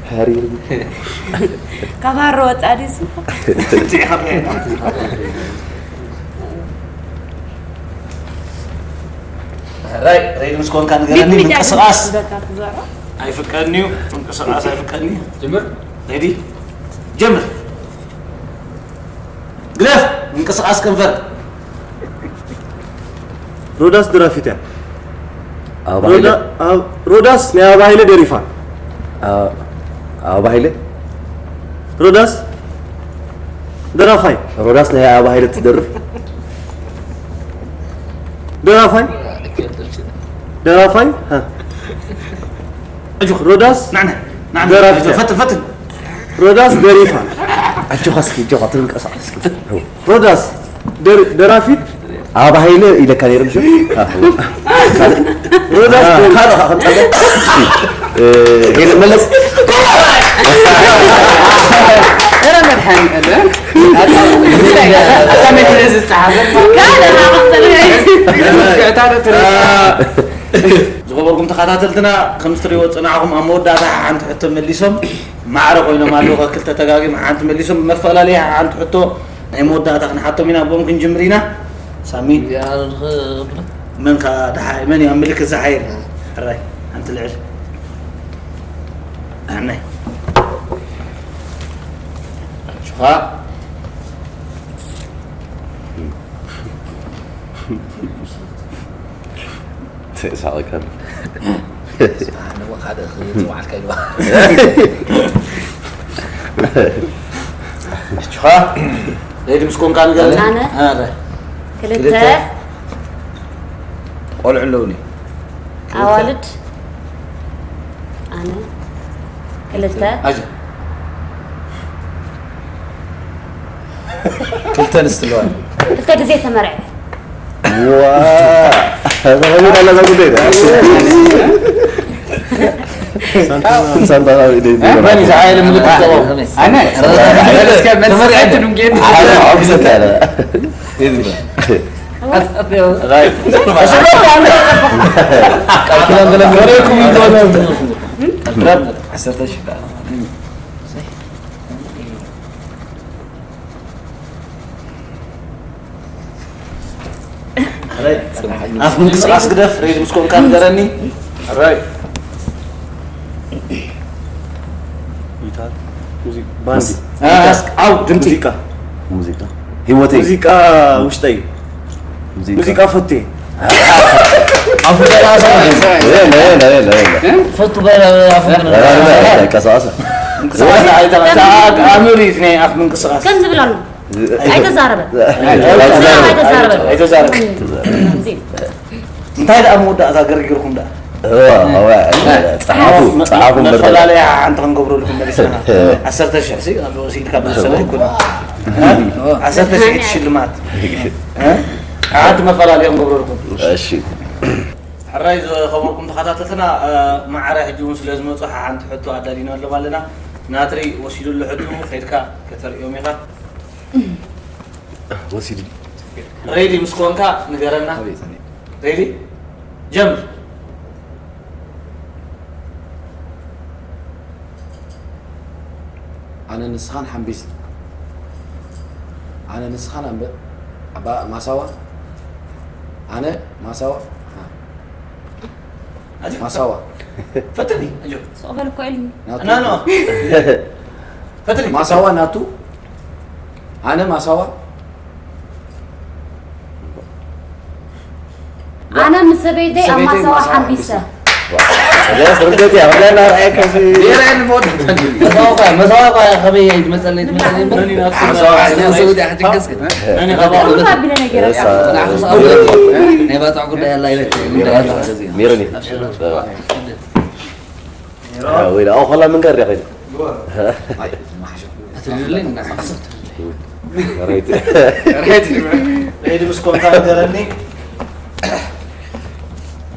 ሓሪር። ካብ ሃሮ ወፃእ ድዩ ስሙ? ራይ ሬዲ ምስ ኮንካ ንገረኒ። ቢት ቢት ምንቅስቃስ በቃ ትዛረብ። ኣይፍቀድን እዩ። ምንቅስቃስ ኣይፍቀድን እዩ። ጀምር። ሬዲ ጀምር። ግደፍ ምንቅስቃስ ከንፈር። ሮዳስ ደራፊት እያ። ኣበባ ሃይለ። ሮዳ- ኣብ- ሮዳስ ናይ ኣበባ ሃይለ ደሪፋ። ኣ- ኣበባ ሃይለ። ሮዳስ ደራፋይ። ሮዳስ ናይ ኣበባ ሃይለ ትደርፍ። ደራፋይ ደራፋይ። ሃ። ኣጆኻ ሮዳስ ናዕና ናዕና ደራፊት። ፈትን ፈትን። ሮዳስ ደሪፋ። ኣጆኻ እስኪ ኣጆኻ ትንቀሳቐስ እስኪ። ሮዳስ ደር- ደራፊት። ኣበባ ሃይለ ኢለካ ነይረ ምሽ። ሮዳስ ደሪ- ካልእ ኸ ክንጠልብ። ሄለ መለስ። ኧረ መድሓኒዓለም። ዝኸበርኩም ተኸታተልትና ከም ዝትሪእዎ ዝፀናዕኹም ኣብ መወዳእታ ሓንቲ ሕቶ መሊሶም ማዕረ ኮይኖም ኣለዉ። ክልተ ተጋጊም ሓንቲ መሊሶም ብመፈላለየ ሓንቲ ሕቶ ናይ መወዳእታ ክንሓቶም ኢና። ብኦም ክንጅምር ኢና። ሳሚ መን ከዓ ደሓ መን እዩ ኣብ ምልክት ዝሓይር? ሕራይ ሓንቲ ልዕል ኣነ ሹኻ ሳቕከል። ንቦ ካልእ ክፅዋዓልካ ኢልዋ። ሹኻ ሬዲ ምስ ኮንካ ንገር ኣነ ክልተ ቆልዑ ኣለውኒ። ኣዋልድ ኣነ ክልተ ኣጆ ክልተ ኣንስቲ ኣለዋ። ክልተ ግዜ ተመርዐ። ሳንታ መን እዩ ዝሓየለ ምልክት? ኣነ ተመርዐ። ዓሰርተ ሺህ ኣፍ ምንቅስቃስ ግደፍ። ሬዲ ምስ ኮንካ ንገረኒ። ራይ ጊታር ሙዚቃ ባንድ ዓው ድምፂ ሙዚቃ ሙዚቃ ህይወተይ። ሙዚቃ ውሽጠይ ሙዚቃ ሙዚቃ ፈቴ የለ፣ የለ፣ የለ፣ የለ። ፈቱ በ- ኣፉ ኧረ፣ ኧረ፣ ኧረ፣ ቀስ፣ ቀስ። ምንቅስቃስ ኣይተቐ- ኣእምር እዩ ናይ ኣፍ ምንቅስቃስ ከም ዝብል ኣሎ ኣይተዛረበን ኣይተዛረበን። ኣይተዛረበን ኣይተዛረበ። ከምዚ እንታይ ደኣ መወዳእታ ገርጊርኩም ደኣ እዋ፣ እዋ፣ ጸሓፉ፣ ጸሓፉ እምበር። መፈላለያ ሓንቲ ክንገብረልኩም መሊስና። ዓሰርተ ሽሕ ሲ ኣብ ወሲድካ ብዝሰለ ኣይኮነ። ዓሰርተ ሽሕ ሽልማት ሓንቲ መፈላለያ ክንገብረልኩም። እሺ። ሕራይ ዝኸበርኩም ተኸታተልትና፣ ማዕረ ሕጂ እውን ስለ ዝመፁ ሓንቲ ሕቶ ኣዳሊናሎም ኣለና። ናትሪ ወሲዱሉ ሕጂ ከይድካ ከተርእዮም ኢኻ። ወሲዱ። ሬዲ ምስ ኮንካ ንገረና። ኣበይ ጸኒሑ? ሬዲ ጀምር። ኣነ ንስኻን ሓምቢስ ኣነ ንስኻን ኣንበ ኣባ ማሳዋ ኣነ ማሳዋ ኣጆ፣ ማሳዋ ፈትኒ ኣጆ። ስቕ በል እኮ ኢሉኒ ናቱ ና ኖ ፈትኒ ማሳዋ ናቱ ኣነ ማሳዋ ኣነ ምስ ሰበይተይ ኣብ ሰበይተይ ማሳዋ ማሳዋ ሓምቢሰ ሌላ ስርደት እያ፣ ወላ እናረኣየ ከዚ ብሔራዊ ንመወዳእታ እንዲ መሳዋ እኳ መሳዋ እኳ ከመይ እዩ ዝመፀለይ ትመስለኒ እምበር ማሳዋ ሰውዲ ኣሕደገስ ግን ነኒ ኻባ ቁልፍ ኣቢለ ነገር እሳ ናይ ባፅዕ ጉዳይ ኣላ ይበል ሜሮኒ። ወይ ደኣ ኸላ ምን ጋር ዲያ ኸይዱ? ትድልኝ እና ራይት። ሬዲ ምስ ኮንካ ንገረኒ።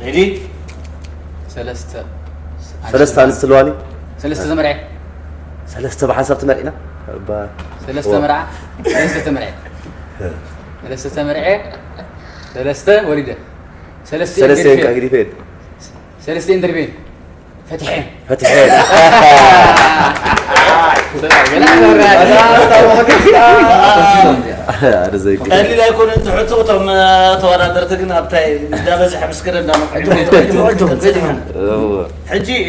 ሬዲ ሰለስተ ሰለስተ ኣንስቲ ኣለዋኒ። ሰለስተ ተመርዐ ሰለስተ ብሓንሳብ ትመርዒና። እባ ሰለስተ መርዓ ሰለስተ ተመርዐ ሰለስተ ተመርዐ ሰለስተ ወሊደ ሰለስተ ሰለስተ ገዲፈ እንካ ግዲፈ። ሰለስተ ኢንተርቬን ፈትሐ ፈትሐ ኣደ ዘይግዳ ቀሊል ኣይኮነን ትሕቱ እቶም ተወዳደርቲ ግን ኣብታይ እንዳበዝሐ ምስክር እንዳመፍሕሕጂ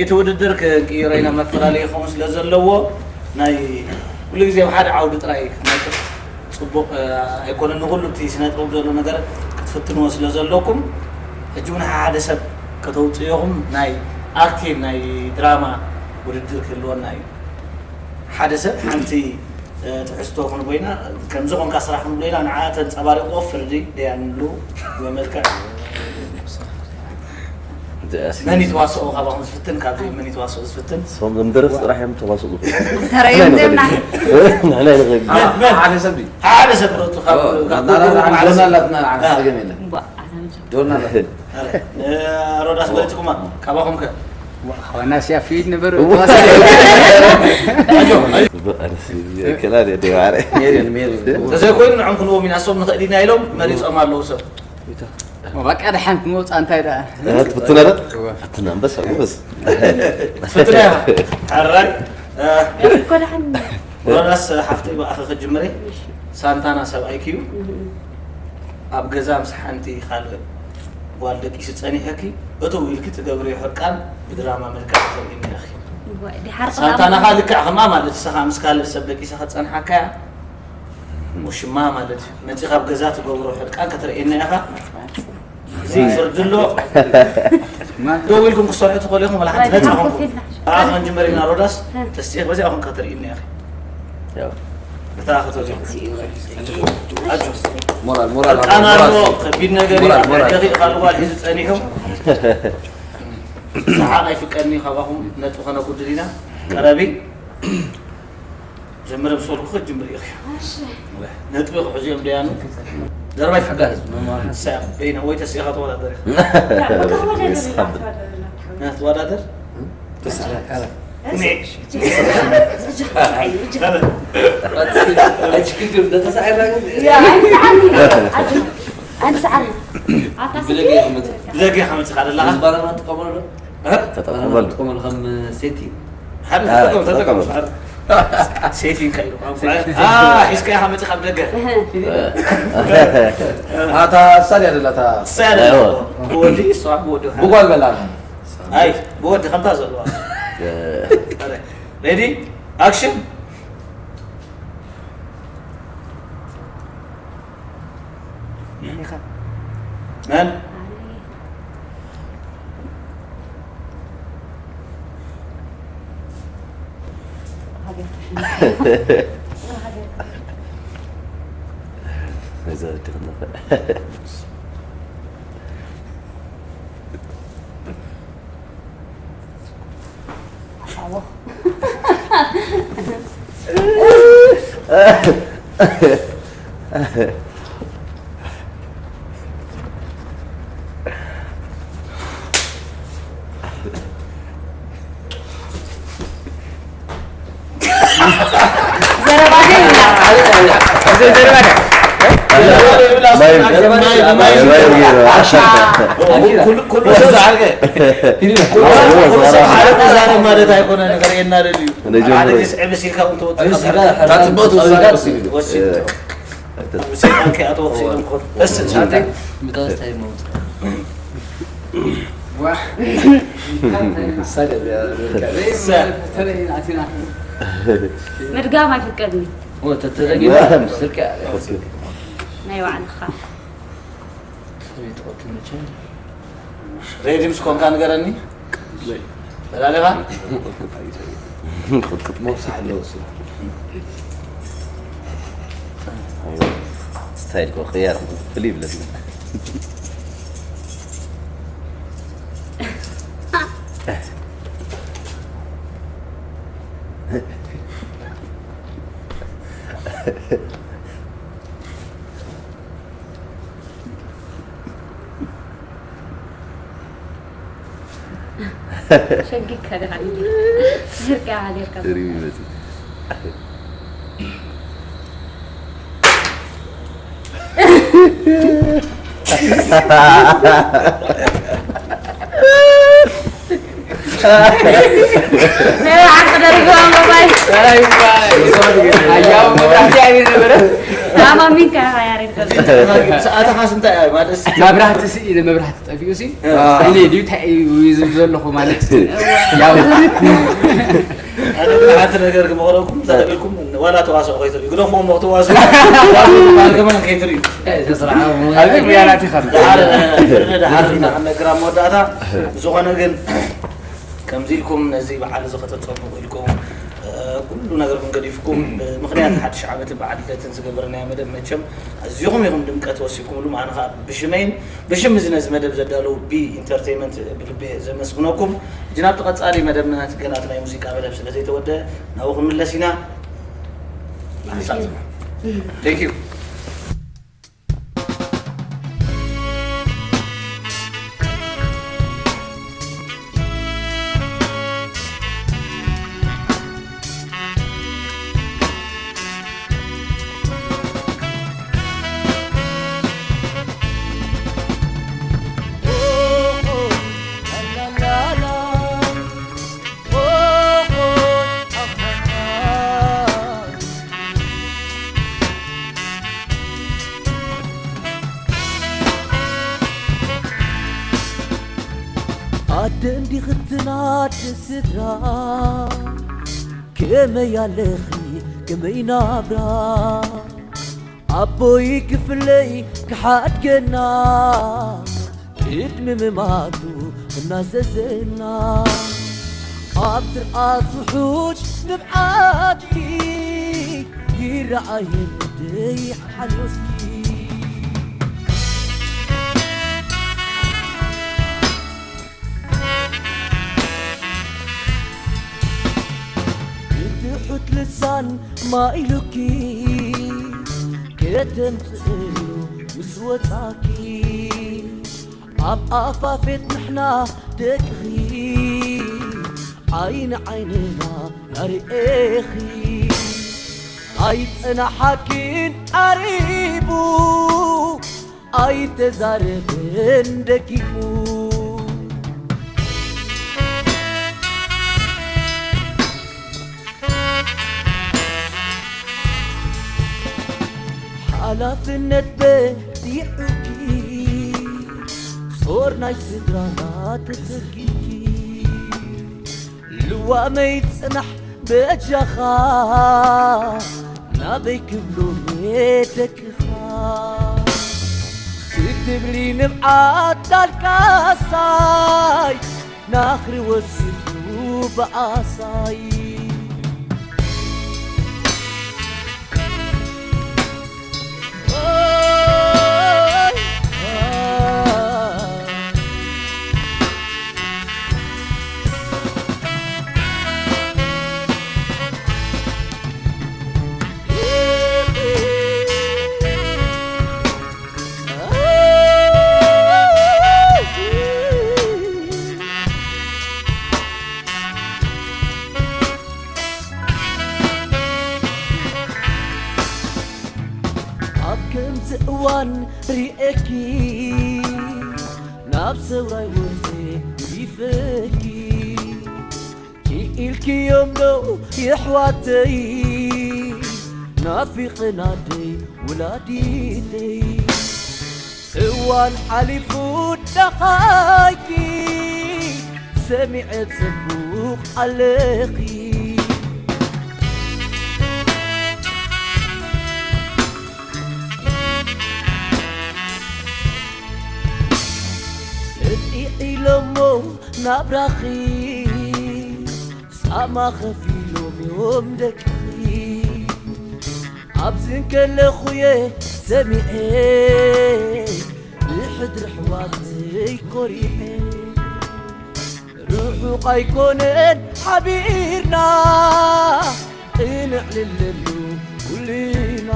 እቲ ውድድር ክንቅይሮ ኢና መፈላለዩ ይኸውን ስለ ዘለዎ ናይ ኩሉ ግዜ ኣብ ሓደ ዓውዲ ጥራይ ክትነጥፍ ፅቡቕ ኣይኮነን ንኩሉ እቲ ስነ ጥበብ ዘሎ ነገር ክትፍትንዎ ስለ ዘለኩም ሕጂ እውን ሓደ ሰብ ከተውፅእኹም ናይ ኣክቲን ናይ ድራማ ውድድር ክህልወና እዩ ሓደ ሰብ ሓንቲ ትሕዝቶ ክንቦ ኢና ከምዚ ኮንካ ስራሕ ክንብሎ ኢና ንዓ ተንፀባሪቆ ፍርዲ ደያንሉ ብመልክዕ መን ይተዋስኦ ካባኹም ዝፍትን ካብዚ መን ይተዋስኦ ዝፍትን ሶም ዘምደረፍ ጥራሕ እዮም ተዋስኡ ተረዮም ደምና ንሕና ንኽእል ሓደ ሰብ ድዩ ሓደ ሰብ ሮቱ ካብ ዶና ኣላትና ንዓና ፀገም የለን ዶና ኣላትና ሮዳስ በለትኩማ ካባኹም ከ ዋና ሲያፊድ ነበር ከላል የደ ማረ ተዘይኮይኑ ንዖም ክንዎም ኢና እሶም ንኽእል ኢና ኢሎም መሪፆም ኣለዉ ሰብ በቃ ደሓን ክንወፃ እንታይ ደኣ ትፍትና ዶ ፍትና ኣንበሳ ጎበዝ ፍትና ኢኻ ሕራይ ሮዳስ ሓፍተይ ብኣኸ ክጅምረ ሳንታና ሰብኣይኪ እዩ ኣብ ገዛ ምስ ሓንቲ ካልእ ጓል ደቂሱ ጸኒሐኪ እትው ኢልኪ ትገብርዮ ሕርቃን ብድራማ መልክዕ ተርእይኒ ኢኺ። ሳንታናኻ ልክዕ ከምኣ ማለት ንስኻ ምስ ካልእ ሰብ ደቂሳ ከጸንሓካያ ሙሽማ ማለት እዩ። ነቲ ካብ ገዛ ትገብሮ ሕርቃን ከተርእየና ኢኻ። እዚ ፍርዲ ኣሎ። ደው ኢልኩም ክሰርሑ ትኽእሉ ኢኹም ወላ ሓንቲ ነጻ ኮንኩም። ኣኣ ክንጅምር ኢና ሮዳስ ተስጢኽ በዚኣ ኮንካ ተርእይኒ ኢኺ። እታ ከተትዮ ሞራል ሞራል ቃና ኣሎ ከቢድ ነገር እዩ ኣብ ልዕሌኺ ካልእ ጓል ሒዙ ጸኒሑ ሰሓቕ ኣይፍቀድኒ ካባኹም ነጥቢ ከነጉድል ኢና ቀረቢ ጀምረ ምስ በልኩ ክትጅምር ኢኺ ነጥቢ ክሕዙ እዮም ደያኑ ዘረባ ይፍቀድ ንሳ በይና ወይ ተስኢኻ ተወዳደር ኢኻ ትወዳደር ኣይስዓርና ብደገ ከመፅእ ካደላኻ ተጠቀመሉ ተጠቀመሉ ከም ሴቲ ሴቲንካ ኢሉ ሒዝካ ኢኻ መፅእ ካብ ደገ ኣታ ሳድ ያደላታ ሳድ ወዲ እሷ ወዲ ብጓል በላ ኣይ ብወዲ ከምታ ዘለዋ ሬዲ ኣክሽን መን ኢኻ መን ነዛ ወዲ ክንፈ ኩሉ ሰብ ዝዛረብ ማለት ኣይኮነ ነገር የናደድ እዩ ሓደ ግዜ ዕብስ ኢልካ ክትወፅእ ወሲድ ወሲድ ምድጋም ኣይፍቀድኒ ተተደጊማ ስልኪ ናይ ባዕልኻ ሬዲ ምስ ኮንካ ንገረኒ ተላለኻ መብሳሕ ኣለዎ ስታይል ኮ ቅያር ፍልይ ይብለኒ ሸጊካ ደሓን ምህርካ ሃገርካ ሪሚ መፂ ናይ ብሓቂ ደርጊ ኣንበባይ። ኣይ፣ ኣይ። ኣያው መብራህቲ ኣበይ ነበረ? ኣማሚንካ ኢኻ ያሬድ ገብረ። ሰዓትኻስ እንታይ እያ? ማለት መብራህቲ ሲ፣ ኢለ መብራህቲ ጠፊኡ ሲ? እ። እኔ ድዩ እንታይ እዩ ዝብል ዘለኹ ማለት? ያው ኣነ ሓንቲ ነገር ክመኽረኩም፣ እንታይ ኢልኩም፣ ዋላ ተዋስኦ ከይትርእዩ፣ ግደፍዎም፣ ተዋስኦ፣ ተዋስኦ ዝበሃል ከማን ከይትርእዩ። ኣብዚ ሙያ ናት ኢኻ። ደሓር፣ ፍርዲ ደሓር ኢና ክነግር ኣብ መወዳእታ። ብዝኾነ ግን፣ ከምዚ ኢልኩም ነዚ በዓል እዚ ከተጸብቑ ኢልኩም፣ እ፣ ኩሉ ነገርኩም ገዲፍኩም፣ ብምኽንያት ሓድሽ ዓመትን በዓል ልደትን ዝገበርናዮ መደብ መቸም ኣዚኹም ኢኹም ድምቀት ወሲድኩምሉ። ኣነ ኸኣ ብሽመይን ብሽም እዚ ነዚ መደብ ዘዳለዉ ቢ ኢንተርቴይመንት ብልቢ ዘመስግነኩም። ሕጂ ናብቲ ቀጻሊ መደብና፣ ገና እቲ ናይ ሙዚቃ መደብ ስለ ዘይተወደአ ናብኡ ክንምለስ ኢና። ንሓንሳብ ዝማ። Thank you። ኣደ እንዲኺ ትናድ ስድራ፣ ከመይ ኣለኺ ከመይ ናብራ? ኣቦይ ክፍለይ ክሓድገና፣ ቅድሚ ምማቱ እናዘዘና፣ ኣብ ትርኣት ውሑጅ ንብዓትኪ ይረኣየኒ ደይ ሓጎስኪ። ብትሑት ልሳን ማኢሉኪ ከተምጽእሉ ምስ ወጻኪ፣ ኣብ ኣፋፌት ንሕና ደቅኺ ዓይኒ ዓይንና ናርኤኺ። ኣይጸናሓኪን ዓሪቡ ኣይተዛረበን ደጊሙ። ሓላፍነት በዚሑኪ ጾር ናይ ስድራና ተሰኪምኪ። ልዋመይ ጽናሕ በጃኻ ናበይ ክብሉ ደቅኻ ክትብሊ ንብዓት ኣልቃሳይ ናኽሪ ወሲኹ ብኣሳይ። ኣብ ከምዚ እዋን ርኤኪ ናብ ሰውራይ ወርቴ ይፈኪ ክኢልክዮም ዶ የሕዋተይ ናፊቕናደይ ውላዲተይ። እዋን ሓሊፉ ዳኻይኪ ሰሚዐ ጽቡቕ ኣለኺ። እጢ ኢሎሞ ናብራኺ ጻማ ኸፊሎም እዮም ደቅኺ። ኣብዚ እንከለኹ እየ ሰሚዐ ብሕድሪ ኣሕዋተይ ኮሪዐ። ርሑቕ ኣይኮነን ሓቢርና እነዕልለሉ ኩልና።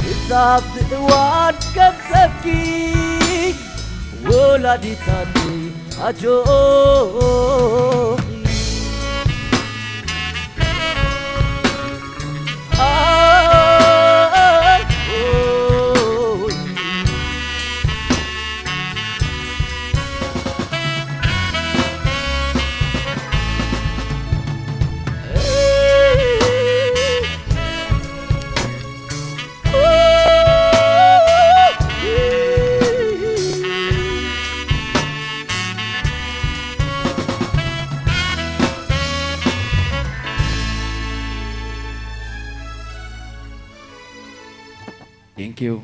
ክሳብ እዋን ከም ሰብኪ ወላዲት ኣደይ ኣጆኺ። ኣይ፣ ኦይ። Thank you.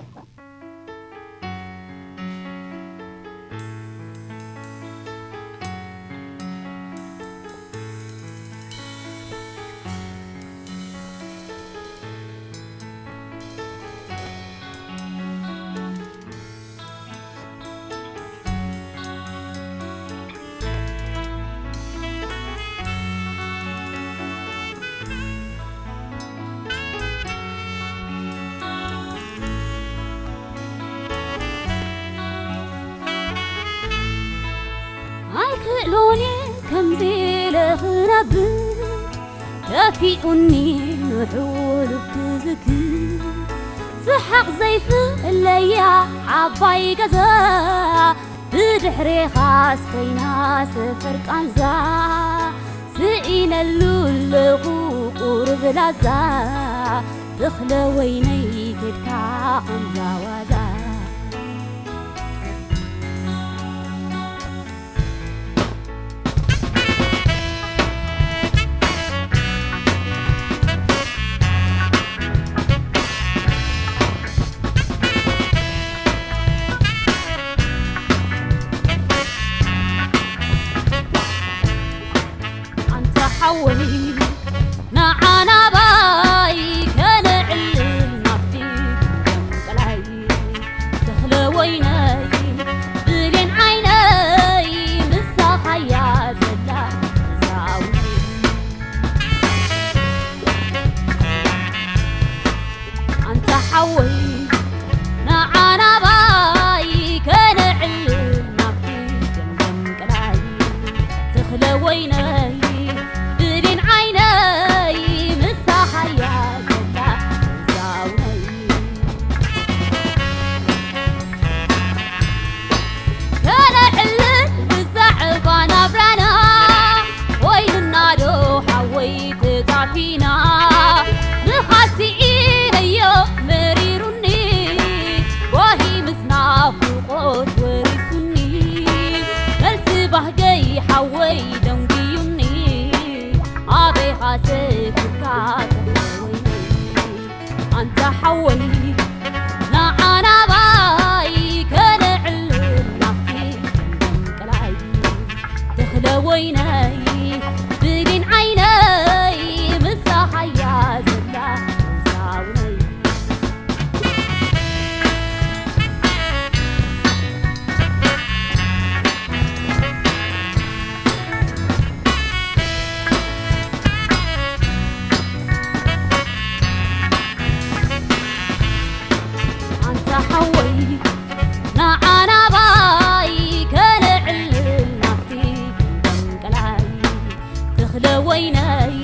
ኣይክእሎን እየ ከምዚ ኢለ ክነብር፣ ከፊኡኒ ንሕሉፍ ክዝክር። ስሓቕ ዘይፍለያ ዓባይ ገዛ፣ ብድሕሬኻስ ኮይና ሰፈር ቃንዛ። ስኢነሉ ኣለኹ ቁሩብ ላዛ፣ ተኽለ ወይነይ ከድካ ከምዛ ዋዛ። ኣንታ ሓወይ፣ ንዓ ናባይ ከነዕልል ናብቲ ገምቀላይ። ተኽለ ወይነይ፣ ብሌን ዓይነይ፣ ምሳኻያ ዘላ እዛ ኣውነይ። ኣንታ ሓወይ፣ ንዓ ናባይ ከነዕልል ናብቲ ገምገም ቀላይ። ተኽለ ወይነይ፣ ብሌን ዓይነይ፣ ምሳኻያ ዘላ እዛ ኣውነይ። ከነዕልል ብዛዕባ ናብራና፣ ኮይንና ዶ ሓወይ ተጣፊና? ምኻድ ስኢነዮ መሪሩኒ፣ ጓሂ ምስ ናፍቖት ወሪሱኒ። መልሲ ባህገይ ሓወይ ደንጉዩኒ፣ ኣበይኻ ሰፊርካ ተኽለ ወይነይ? ኣንታ ሓወይ፣ ንዓ ናባይ ከነዕልል ናብቲ ገምገም ቀላይ። ተኽለ ወይነይ፣ ብሌን ዓይነይ፣ ምሳኻያ ዘላ እዛ ኣውነይ። ኣንታ ሓወይ፣ ንዓ ናባይ ከነዕልል ናብቲ ገምገም ቀላይ። ተኽለ ወይነይ፣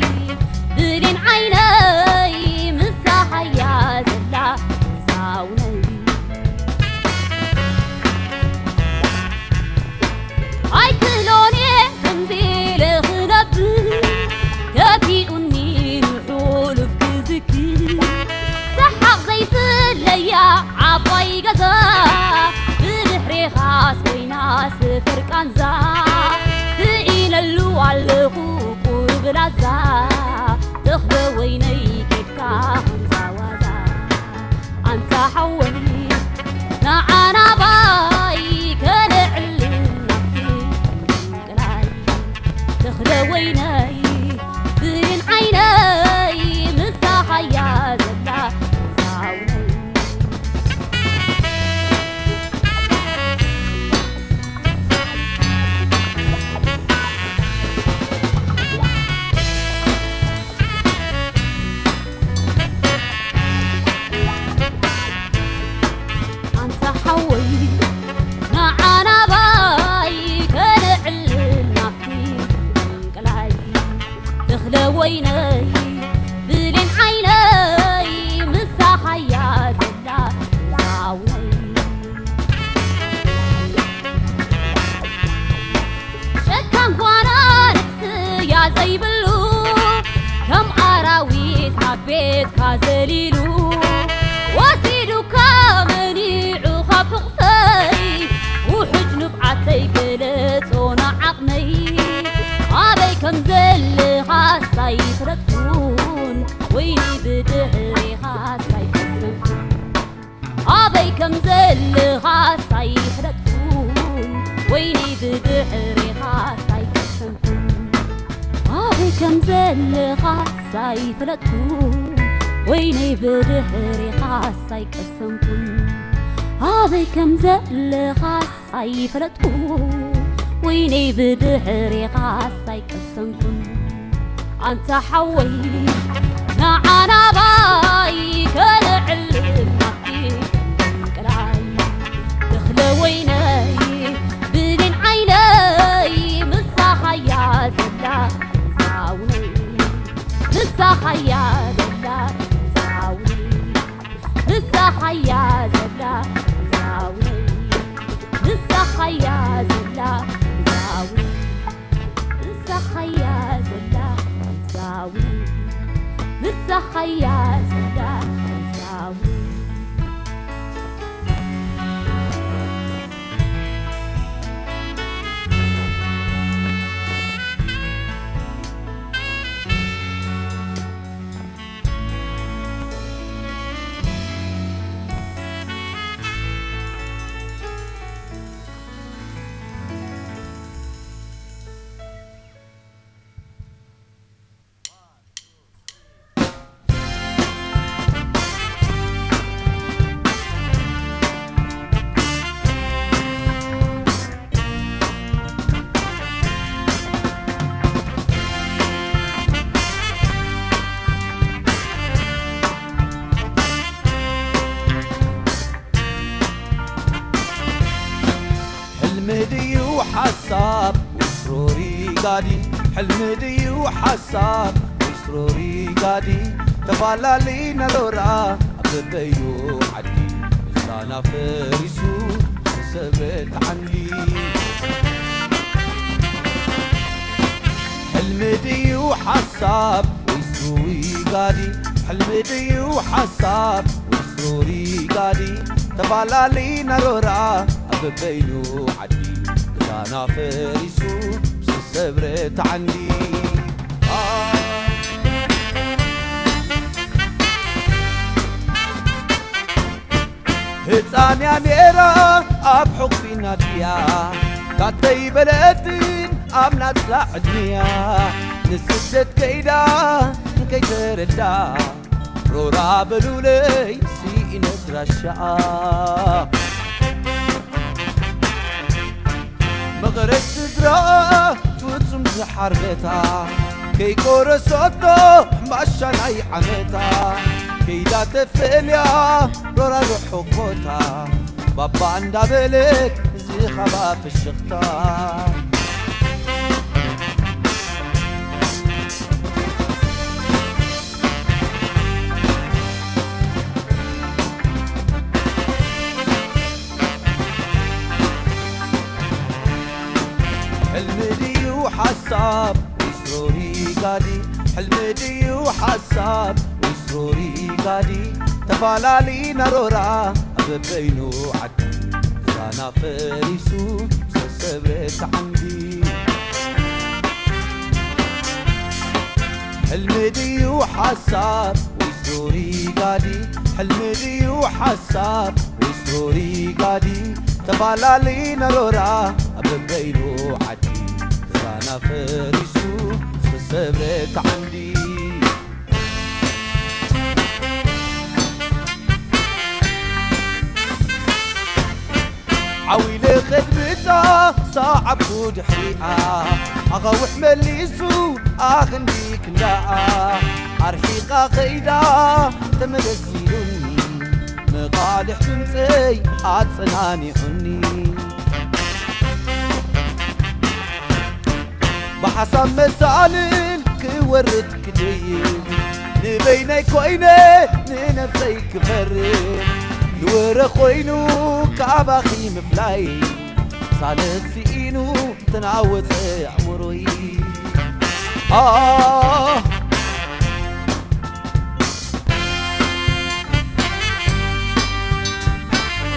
ብሌን ዓይነይ፣ ምሳኻያ ዘላ እዛ ኣውነይ። ኣይክእሎን እየ ከምዚ ኢለ ክነብር፣ ከፊኡኒ ንሑሉፍ ክዝክር። ሰሓቕ ዘይፍለያ ዓባይ ገዛ፣ ብድሕሬኻስ ኮይና ስፍር ቃንዛ። ስኢነሉ ኣለኹ ቁሩብ ላዛ፣ ተኽለ ወይነይ ኬድካ ከምዛ ዋዛ። ኣንታ ሓወይ፣ ንዓ ናባይ ከነዕልል ናብቲ ገምገም ቀላይ። ተኽለ ወይነይ፣ ብሌን ዓይነይ፣ ምሳኻያ ዘላ እዛ ኣውነይ። ከም ዘለኻስ ኣይፈለጥኩን፣ ወይነይ ብድሕሬኻስ ኣይቀሰንኩን። ኣበይ ከም ዘለኻስ ኣይፈለጥኩን፣ ወይነይ ብድሕሬኻስ ኣይቀሰንኩን። ኣበይ ከም ዘለኻስ ኣይፈለጥኩ፣ ወይነይ ብድሕሬኻስ ኣይቀሰንኩን። ኣንታ ሓወይ ንዓናባይ ከነዕልል ናፍቂ ቅላይ። ተኽለ ወይነይ ብሌን ዓይነይ ምሳኻያ ዘላ ዛውነይ፣ ምሳኻያ ዘላ ዛውነይ። ንሳኻያ ዘላ ዛውነይ፣ ንሳኻያ ዘላ ዛውነይ፣ ንሳኻያ ዘላ ዛውነይ፣ ንሳኻያ ዘላ ዛውነይ። ሕልሚ ድዩ ሓሳብ ወይስ ሮሪ ጋዲ? ሕልሚ ድዩ ሓሳብ ወይስ ሮሪ ጋዲ? ተፋላሊ ነሮራ ኣብ በበይኑ ዓዲ፣ ምሳና ፈሪሱ ዝሰብረት ዓንዲ። ሕልሚ ድዩ ሓሳብ ወይስ ሩዊ ጋዲ? ሕልሚ ድዩ ሓሳብ ወይስ ሩሪ ጋዲ? ተፋላሊ ነሮራ ኣብ በበይኑ ዓዲ፣ ገዛና ፈሪሱ ዝሰብረት ዓንዲ። ህፃን እያ ነይራ ኣብ ሕቑፊ ናድያ፣ ታተይ በለትን ኣብ ናፅላ ዕድመያ፣ ንስደት ከይዳ ንከይተረዳ፣ ሮራ በሉለይ ስኢነ ድራሻኣ። መቐረት ስድራ ፍጹም ዝሓርበታ፣ ከይቆረሰቶ ሕምባሻ ናይ ዓመታ፣ ከይዳ ተፈልያ ሮራ ርሑቕ ቦታ፣ ባባ እንዳበለት ዝኸባ ፍሽኽታ። ሕልሚ ድዩ ሓሳብ ወይስ ሮሪ ጋዲ? ሕልሚ ድዩ ሓሳብ ወይስ ሮሪ ጋዲ? ተፋላሊ ነሮራ ኣብ በይኑ ዓዲ፣ ዛና ፈሪሱ ዝተሰብረት ዓንዲ። ሕልሚ ድዩ ሓሳብ ወይስ ሮሪ ጋዲ? ሕልሚ ድዩ ሓሳብ ወይስ ሮሪ ጋዲ? ተፋላሊ ነሮራ ኣብ በበይኑ ዓዲ፣ ዛና ፈሪሱ ዝተሰብረት ዓንዲ። ዓው ኢለ ከድምጻ ሰዓብኩ ድሕሪኣ፣ ኣኻውሕ መሊሱ ኣኽንዲ ክንዳኣ፣ ኣርሒቓ ኸይዳ ተመለስ ኢሉኒ፣ መቓልሕ ድምጸይ ኣጸናኒዑኒ። ብሓሳብ መሳልል ክወርድ ክድይብ፣ ንበይነይ ኮይነ ንነብሰይ ክፈርድ፣ ዝወረ ኮይኑ ካባኺ ምፍላይ፣ ሳልት ስኢኑ ተናወጸ ኣእምሮይ። ኣህ፣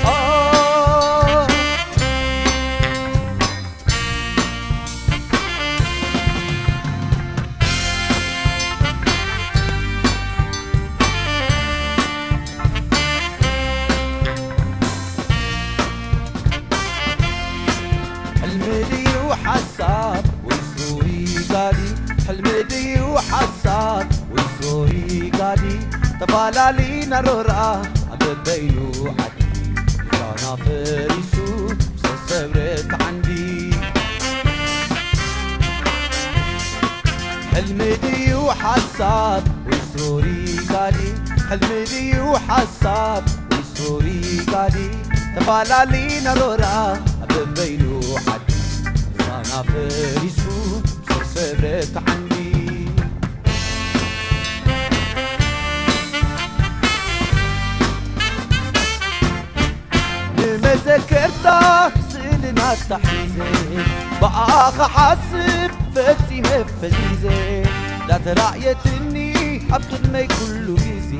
ኣህ። ፋላሊ ናሮራ ኣብ በይኑ ዓዲ ዛና ፈሪሱ ሰሰብረት ዓንዲ ሕልሚ ድዩ ሓሳብ ወይ ሶሪ ጋዲ ሕልሚ ድዩ ሓሳብ ወይ ሶሪ ጋዲ ተፋላሊ ናሮራ ኣብ በይኑ ዓዲ ዛና ፈሪሱ ሰሰብረት ዓንዲ ንመዘከርታ ስእልና ኣታሒዘ ብኣኻ ሓስብ ፈጺመ ፈዚዘ ዳተራእየትኒ ኣብ ቅድመይ ኩሉ ግዜ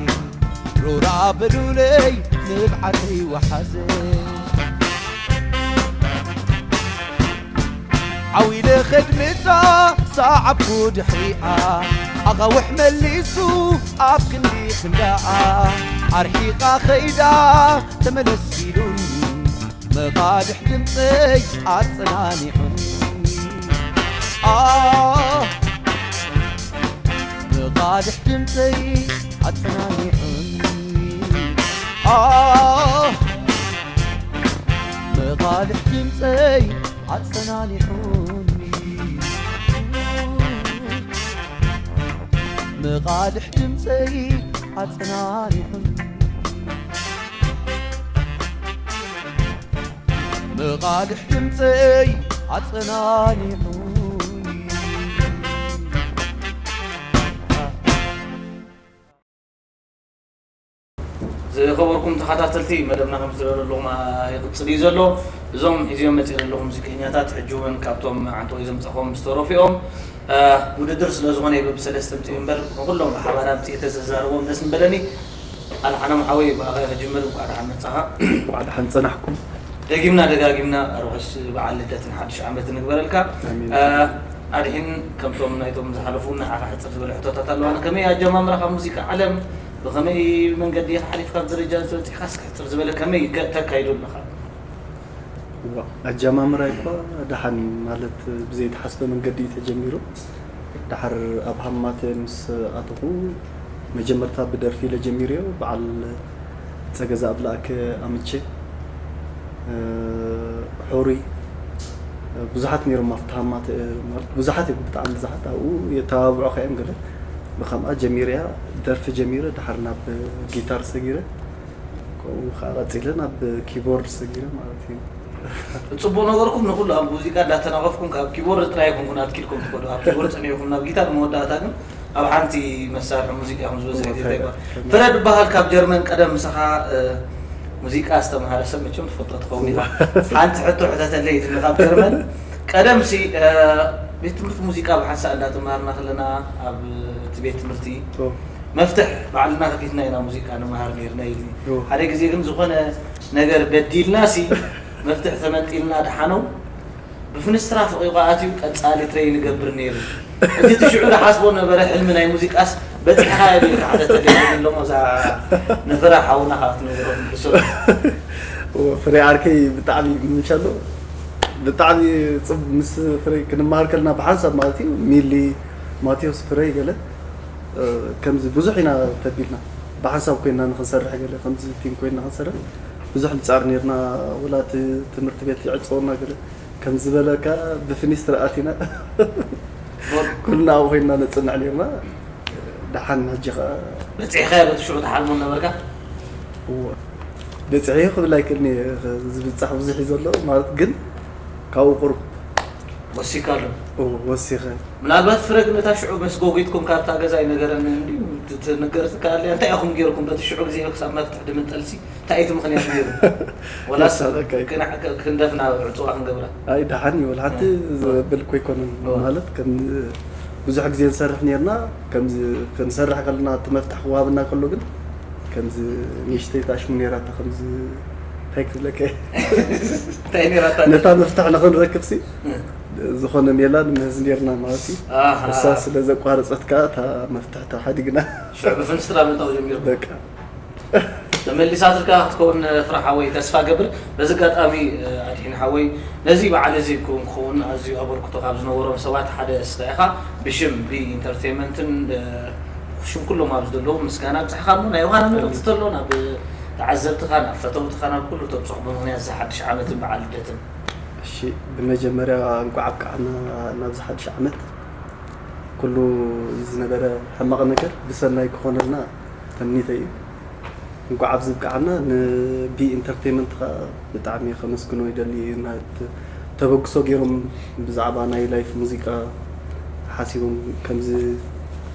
ሮራ በሉለይ ንብዓተይ ወሓዘ ዓዊለ ኸድምጻ ሰዓብኩ ድሕሪኣ ኣኻውሕ መሊሱ ኣብ ክንዲ ክንዳኣ ኣርሒቓ ኸይዳ ተመለስ ኢሉኒ መቓድሕ ድምፀይ ኣጸናኒዑኒ ኣህ መቓድሕ ድምፀይ ኣጸናኒዑኒ ኣህ መቓድሕ ድምፀይ ኣጸናኒዑኒ መቓድሕ ድምፀይ ኣጸናኒዑኒ መቓድሕ ድምፀይ ኣጸናኒዑኒ ዝኸበርኩም ተኸታተልቲ መደብና ከም ዝደለለኹም ይቕፅል እዩ ዘሎ። እዞም ሒዝዮም መፅእ ዘለኹ ሙዚቀኛታት ሕጂ እውን ካብቶም ዓንተወይ ዘምፀኾም ዝተረፉ እዮም። ውድድር ስለ ዝኾነ ይበብ ሰለስተ ምፅኡ እምበር ንኩሎም ብሓባር ኣምፅእ ተዘዛርቦም ደስ ምበለኒ። ኣልሓናም ሓወይ ብኣኻ ክጅምር እንኳዕ ደሓን መፃኻ። እንኳዕ ደሓን ፀናሕኩም። ደጊምና ደጋጊምና ርሑስ በዓል ልደትን ሓድሽ ዓመት ንግበረልካ። ኣሜን። ኣድሒን ከምቶም ናይቶም ዝሓለፉ ንዓኻ ሕፅር ዝበለ ሕቶታት ኣለዋና። ከመይ ኣጀማምራኻ ሙዚቃ ዓለም ብኸመይ መንገዲ ኢኻ ሓሊፍካ ኣብ ደረጃ ዝበፂሕካ እስኪ ሕፅር ዝበለ ከመይ ተካይዶ ኣለኻ? እዋ ኣጀማምራይ እኳ ደሓን እዩ ማለት ብዘይተሓስበ መንገዲ እዩ ተጀሚሩ። ደሓር ኣብ ሃማተ ምስ ኣተኹ መጀመርታ ብደርፊ ኢለ ጀሚረዮ። በዓል ፀገዛ ኣብላእከ ኣምቼ፣ እ፣ ሑሩይ፣ እ፣ ብዙሓት ነይሮም ኣብቲ ሃማተ፣ እ፣ ማለት ብዙሓት እዮም ብጣዕሚ ብዙሓት ኣብኡ የተባብዑኻ እዮም ገለ። ብኸምኣ ጀሚረያ ደርፊ ጀሚረ ደሓር ናብ ጊታር ሰጊረ። ከምኡ ከዓ ቀፂለ ናብ ኪቦርድ ሰጊረ ማለት እዩ። ፅቡቅ ነገርኩም ንኩሉ ኣብ ሙዚቃ እንዳተናቀፍኩም ካብ ኪቦርድ ጥራይ ይኩንኩን ኣትኪልኩም ትኸዱ ኣብ ኪቦርድ ፀኒሕኩም ናብ ጊታር መወዳእታ ግን ኣብ ሓንቲ መሳርሒ ሙዚቃ ኢኹም ዝበዝሕ ግዜ እንታይ ይባል ፍረድ በሃል ካብ ጀርመን ቀደም ምሳኻ ሙዚቃ ዝተምሃረ ሰብ መቸም ትፈልጦ ትኸውን ኢኻ ሓንቲ ሕቶ ሕተተለይ ኢልኒ ካብ ጀርመን ቀደም ሲ ቤት ትምህርቲ ሙዚቃ ብሓንሳእ እንዳተምሃርና ከለና ኣብ እቲ ቤት ትምህርቲ መፍትሕ ባዕልና ከፊትና ኢና ሙዚቃ ንመሃር ነርና ኢልኒ ሓደ ግዜ ግን ዝኾነ ነገር በዲልና ሲ መፍትሕ ተመንጢልና ድሓነው ብፍንስትራ ፈቒቑ ኣትዩ ቀጻሊ ትሬይ ንገብር ነይሩ። እቲ እቲ ሽዑ ዝሓስቦ ነበረ ሕልሚ ናይ ሙዚቃስ በጺሕኻዮ ዶ ኢልካ ሓተተለይ እሞ እዛ ነፈራ ሓውና ከዓ ክትነግሮ ሕሱር። ፍሬ ዓርከይ ብጣዕሚ ምንሻሎ ብጣዕሚ ጽብ ምስ ፍሬ ክንመሃር ከለና ብሓንሳብ ማለት እዩ ሚሊ ማቴዎስ ፍሬ ገለ ከምዚ ብዙሕ ኢና ተቢልና ብሓንሳብ ኮይና ንክንሰርሕ ገለ ከምዚ ቲም ኮይና ክንሰርሕ ብዙሕ ንጻር ነርና ወላ ትምህርቲ ቤት ይዕጸወና ገለ ከም ዝበለካ ብፍኒስትሪ ኣቲና ኩልና ኣብኡ ኮይንና ነፅንዕ ነርና። ደሓን ሕጂ ከዓ በፂሕካዮ በቲ ሽዑ ትሓልሞ ነበርካ? እወ። በፂሐዮ ክብል ኣይክእልን እየ። ዝብፃሕ ብዙሕ እዩ ዘሎ ማለት ግን ካብኡ ቁሩብ ወሲካሉ? እወ፣ ወሲኸ። ምናልባት ፍረ ግን እታ ሽዑ መስጎጒትኩም ካብታ ገዛ ኣይነገረንን እንድዩ ትነገር ትከኣል እያ። እንታይ ኢኹም ገይርኩም በቲ ሽዑ ግዜ ክሳብ መፍትሕ ድምንጠልሲ? እንታይ እቲ ምኽንያት ነይሩ? ወላስ ክንደፍና ዕፅዋ ክንገብራ? ኣይ ደሓን እዩ ወላ ሓንቲ ዘብል እኮ ኣይኮነን ማለት ከም ብዙሕ ግዜ ንሰርሕ ነርና ከምዚ ክንሰርሕ ከለና እቲ መፍትሕ ክወሃበና ከሎ ግን ከምዚ ንእሽተይ ታሽሙ ነራታ ከምዚ እንታይ ክብለካ እንታይ ነራታ ነታ መፍትሕ ንኽንረክብ ሲ ዝኾነ ሜላ ንምህዝ ነርና ማለት እዩ እሳ ስለ ዘቋረፀት ከዓ እታ መፍትሕ ተሓዲግና ሽዑ ብፍንስትራ ምእታው ጀሚሩ በቃ ተመሊሳትልካ ክትከውን ፍረ ሓወይ ተስፋ ገብር። በዚ ኣጋጣሚ ኣድሒን ሓወይ ነዚ በዓል እዚ ክውን ክኸውን ኣዝዩ ኣበርክቶ ካብ ዝነበሮም ሰባት ሓደ እስኻ ኢኻ። ብሽም ቢ ኢንተርቴንመንትን ሽም ኩሎም ኣብዚ ዘለዉ ምስጋና ኣብጽሕኻ እሞ ናይ ዮሃና መልእኽቲ ተሎ ናብ ተዓዘብትኻ፣ ናብ ፈተውትኻ፣ ናብ ኩሉ ተብጽሑ ብምኽንያት እዚ ሓድሽ ዓመትን በዓል ልደትን። እሺ፣ ብመጀመርያ እንኳዕ ኣብቅዓና ናብዚ ሓድሽ ዓመት። ኩሉ ዝነበረ ሕማቕ ነገር ብሰናይ ክኾነልና ተምኒተይ እዩ። እንኳዕ ኣብዚ ብቅዓና። ንቢ ኢንተርቴይመንት ከዓ ብጣዕሚ ከመስግኖ ይደሊ። ተበግሶ ገይሮም ብዛዕባ ናይ ላይፍ ሙዚቃ ሓሲቦም ከምዚ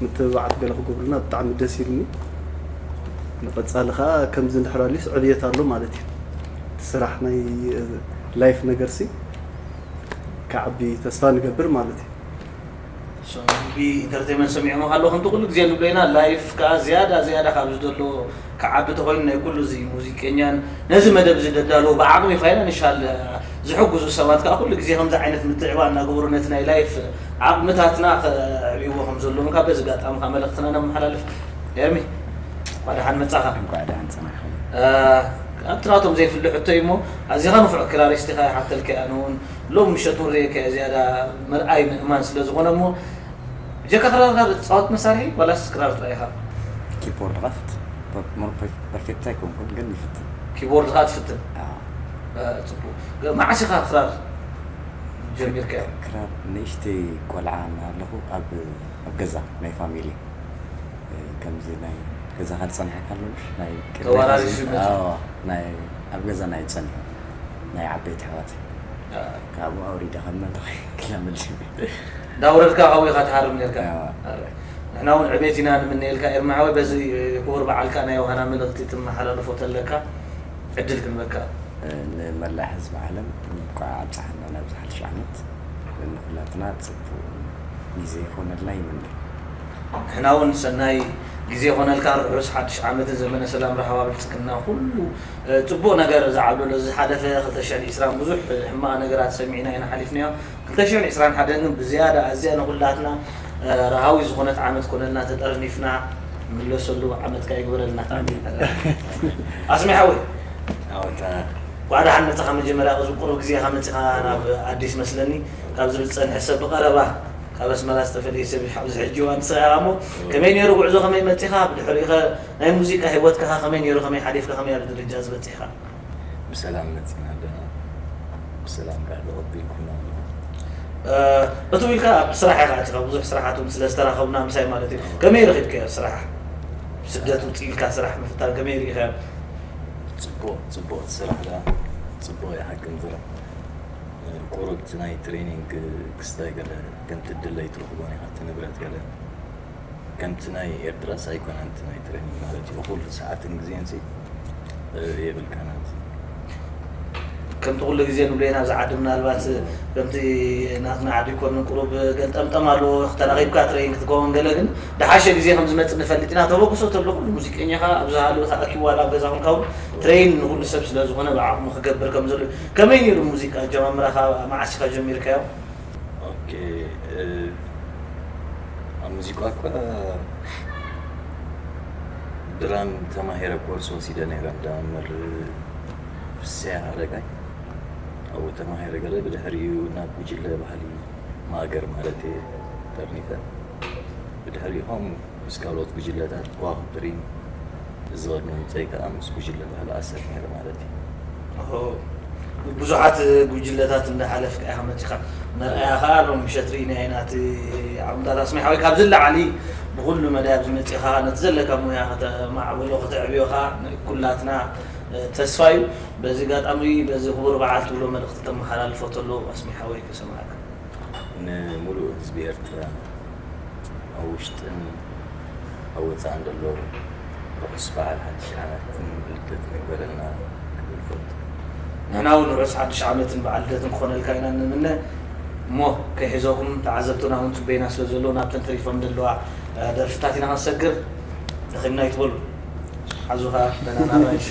ምትብባዓት ገለ ክገብሩና ብጣዕሚ ደስ ኢሉኒ። ንቐፃሊ ከዓ ከምዚ እንድሕር ኣልዩስ ዕብየት ኣሎ ማለት እዩ። እቲ ስራሕ ናይ ላይፍ ነገርሲ ክዓቢ ተስፋ ንገብር ማለት እዩ። ቢ ኢንተርቴይመንት ሰሚዖም ኣለኹ። ከምቲ ኩሉ ግዜ ንብሎ ኢና፣ ላይፍ ከዓ ዝያዳ ዝያዳ ካብ ዝደሎ ክዓቢ ተኾይኑ ናይ ኩሉ እዚ ሙዚቀኛን ነዚ መደብ እዚ ደዳለዉ ብዓቕሚ ፋይናንሻል ዝሕግዙ ሰባት ከዓ ኩሉ ግዜ ከምዚ ዓይነት ምትዕባ እናገበሩ ነቲ ናይ ላይፍ ዓቕምታትና ከዕብይዎ ከም ዘለዎም ካብ በዚ ኣጋጣሚ ከዓ መልእኽትና ነመሓላልፍ። ኤርሚ እንኳዕ ደሓን መጻኻ። እንኳዕ ደሓን ጸናሕኩም። ኣብቲ ናቶም ዘይፍልሕ ሕቶ እዩ እሞ ኣዚኻ ንፉዕ ክራሪስት ኢኻ ይሓተልካ እያ። ኣነ እውን ሎም ምሸት እውን ርእየካ እየ ዝያዳ መርኣይ ምእማን ስለ ዝኾነ እሞ ብጀካ ክራር ካብ ትጻወት መሳርሒ ዋላስ ክራር ጥራይ ኢኻ? ኪቦርድ ኸፍት ፐርፌክት ኣይኮንኩን ግን ይፍትን። ኪቦርድ ኸኣ ትፍትን? ኣዎ። ጽቡቅ። መዓስ ኢኻ ክራር ጀሚርካዮ? ክራር ንእሽተይ ቆልዓ እናሃለኹ ኣብ ኣብ ገዛ ናይ ፋሚሊ ከምዚ ናይ ገዛኻ ዝጸንሐካ ኣሎ ምሽ ናይ ቅድሚ ተወራሪሱ ሕዚ- መጽዩ። ኣዎ፣ ናይ ኣብ ገዛ ናይ ጸኒሑ ናይ ዓበይቲ ኣሕዋት ካብኡ ኣውሪደ ካብ መድረኽ ክለምድ እንዳውረድካ ካብኡ ኢኻ ትሃርም ነርካ። ኣዎ። ኣረ፣ ንሕና እውን ዕቤት ኢና ንምነየልካ ኤርሚ ሓወይ። በዚ ክቡር በዓልካ ናይ ዮሃና መልእኽቲ ትመሓላልፎ ተለካ ዕድል ክንበካ። ንመላእ ህዝቢ ዓለም እንኳዕ ኣብፀሓና ናብዚ ሓድሽ ዓመት። ንኩላትና ፅቡቅ ግዜ ይኾነልና ይምነ። ንሕና እውን ሰናይ ግዜ ይኾነልካ። ርሑስ ሓድሽ ዓመትን ዘመነ ሰላም፣ ራህዋ፣ ብልፅግና፣ ኩሉ እ፣ ፅቡቅ ነገር ዝዓብለሎ። ዝሓለፈ ክልተ ሽሕን ዕስራን ብዙሕ ሕማቅ ነገራት ሰሚዕና ኢና ሓሊፍናዮ። ክልተ ሽሕን ዕስራን ሓደን ግን ብዝያዳ ኣዝያ ንኩላትና እ፣ ራሃዊ ዝኾነት ዓመት ኮነልና። ተጠርኒፍና ንምለሰሉ ዓመት ከኣ ይግበረልና። ኣስሜ ሓወይ ኣወታ እንኳዕ ደሓን መጻኻ። መጀመርያ እዚ ቁሩብ ግዜ ኢኻ መጺኻ ናብ ኣዲስ መስለኒ። ካብ ዝብል ዝጸንሐ ሰብ ብቐረባ ካብ ኣስመራ ዝተፈለየ ሰብ ኣብዚ ሕጂ እዋን ንስኻ ኢኻ እሞ ከመይ ነይሩ ጉዕዞ፣ ከመይ መጺኻ፣ ብድሕሪኡ ኸ ናይ ሙዚቃ ህይወትካ ኸ ከመይ ነይሩ፣ ከመይ ሓሊፍካ፣ ከመይ ኣብዚ ደረጃ እዚ በጺሕካ? ብሰላም መጺና ኣለና። ብሰላም ከዓ ተቐቢልኩምና ኣለኹም። እ፣ እትው ኢልካ ኣብ ስራሕ ኢኻ ኣቲኻ፣ ብዙሕ ስራሓት እውን ስለ ዝተራኸብና ምሳይ ማለት እዩ። ከመይ ረኺብካዮ ስራሕ? ስደት ውፅእ ኢልካ ስራሕ ምፍታን ከመይ ርኢኻዮ? ጽቡቕ ጽቡቕ እቲ ስራሕ ደኣ ጽቡቕ እዩ ሓቂ ምዝራብ። ቁሩብ እቲ ናይ ትሬኒንግ ክስታይ ገለ ከምቲ ድለይ ትረኽቦን ኢኻ እቲ ንብረት ገለ ከምቲ ናይ ኤርትራስ ኣይኮነን እቲ ናይ ትሬኒንግ ማለት እዩ። እኹል ሰዓትን ግዜን ሲ የብልካን ኣብዚ። ከምቲ ኩሉ ግዜ ንብሎ ኢና ኣብዚ ዓዲ ምናልባት ከምቲ ናትና ዓዲ ይኮንን ቁሩብ ገልጠምጠም ኣለዎ። ተራኺብካ ትሬን ክትከውን ገለ ግን ደሓሸ ግዜ ከም ዝመጽእ ንፈልጥ ኢና። ተበግሶ ተሎ ኩሉ ሙዚቀኛ ኸኣ ኣብ ዝሃለወ ተኣኪቡ ዋላ ኣብ ገዛ ኮንካ እውን ትሬን ንኩሉ ሰብ ስለ ዝኾነ ብዓቕሙ ክገብር ከም ዘሎ። ከመይ ነይሩ ሙዚቃ ኣጀማምራኻ? መዓስ ኢኻ ጀሚርካዮ? ኦኬ፣ እ፣ ኣብ ሙዚቃ እኳ ድራም ተማሂረ ኮርስ ወሲደ ነይረ እንዳ መምህር ፍስያ ኣረጋይ ኣብኡ ተማሂረ ገለ ብድሕሪኡ ናብ ጉጅለ ባህሊ ማእገር ማለት እየ ጠርኒፈ ብድሕሪኡ ኸም ምስ ካልኦት ጉጅለታት ከዋኽብቲ ሪም እዚ ቅድሚ ምምፀይ ከዓ ምስ ጉጅለ ባህሊ ኣሰር ነይረ ማለት እዩ። ኦሆ፣ ብዙሓት ጉጅለታት እንዳሓለፍካ ኢኻ መፂኻ። መርኣያ ከዓ ሎም ምሸት ርኢና ኢና እቲ ዓቕምታት ኣስሜ ሓወይ። ካብዚ ላዕሊ ብኩሉ መዳይ ኣብዚ መፂኻ ነቲ ዘለካ ሙያ ከተማዕብሎ ከተዕብዮ ከዓ ኩላትና ተስፋ እዩ። በዚ ኣጋጣሚ በዚ ክቡር በዓል ትብሎ መልእኽቲ ተመሓላልፎ ተሎ ኣስሜ ሓወይ ክሰምዓካ። ንሙሉእ ህዝቢ ኤርትራ ኣብ ውሽጥን ኣብ ወጻእን ዘሎ ርሑስ በዓል ሓድሽ ዓመትን ልደትን ይግበረልና ክብል እፈቱ። ንሕና እውን ርሑስ ሓድሽ ዓመትን በዓል ልደትን ክኾነልካ ኢና ንምነ። እሞ ከይሕዘኩም ተዓዘብትና እውን ጽበይና ስለ ዘለዉ ናብተን ተሪፎም ዘለዋ ደርፍታት ኢና ክንሰግር። ደኺምና ይትበሉ ሓዙኻ በናና ኣራንሺ።